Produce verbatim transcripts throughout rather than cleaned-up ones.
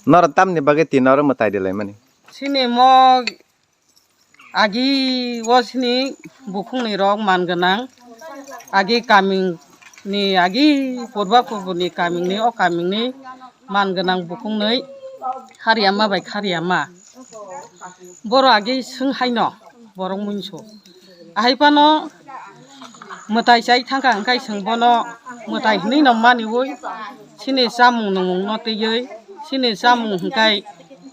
Norok tamni bagwi tini oro mwtai de laimani? Sini mo agi o sini bukhungni rok man gwnang. Agi kamingni, agi purba purbuini kamingni, o kamingni man gwnang bukhungnwi Hariyama bai Khariyama. Boro agi swng haino borok munso. Ahai phano mwtai chai thangkha hwnkhe chwng bono mwtai hwnwi no maniwi, chini chamung nwngmung no twiwi, chini chamung hwnkhe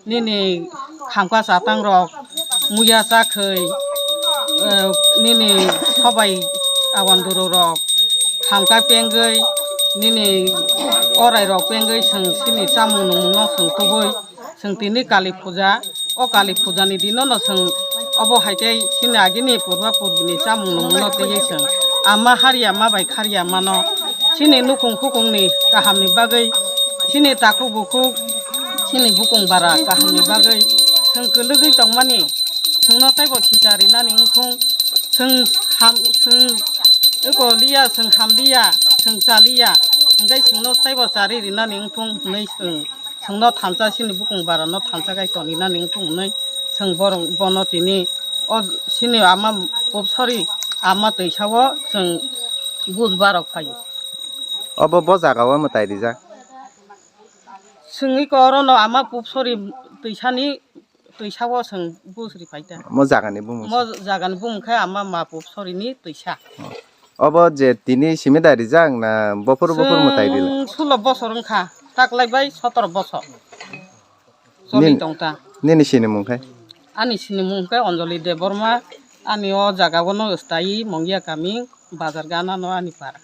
nini khamkha chatang rok, muya chakhwi, eh, nini sobai awan duru rok khamkha pengwi, nini orai rok pengwi chwng chini chamung nwngmung no chwng tubui. Chwng tini Kali Puja, o Kali Puja ni dino no chwng obo hai khe chini agini purba purbini chamung nwngmung no twiwi chwng ama Hariyama bai Khariyama no chini nukhung khukung ni kaham ni bagwi, chini takhuk bukhuk, chini bukung bara kaham ni bagwi chwng kwlwgwi tongmani, chwng no teibo sisa rinani wngthung, chwng ham, chwng eko liya, chwng ham liya, chwng cha liya, hwnkhe chwng no teibo chari rinani wngthung hwnwi chwng. Chwngno thansa chini bukung bara no thansa kai toni nani wngthung hwnwi chwng borok bono tini o chini ama pupsori ama twisa o chwng buj barok phaio. Obo bo jaga o mwtai rijak. Chwng iko oro no ama pupsori twisani twisa o chwng buj ri phai ta. Mo jaga ni bumung. Mo jaga ni bumung khe ama ma pupsori ni twisa. Obo je tini simi da rijak na bophor bophor mwtai rijak? Chwng sulo bosor wngkha, taklai bai sotoro bosor. Choli Nin-, tong ta. Nini sinimung khai? Ani sinimung khai Anjali Debbarma, ani o jaga o no stai Mongia kami, bazar gana no ani para.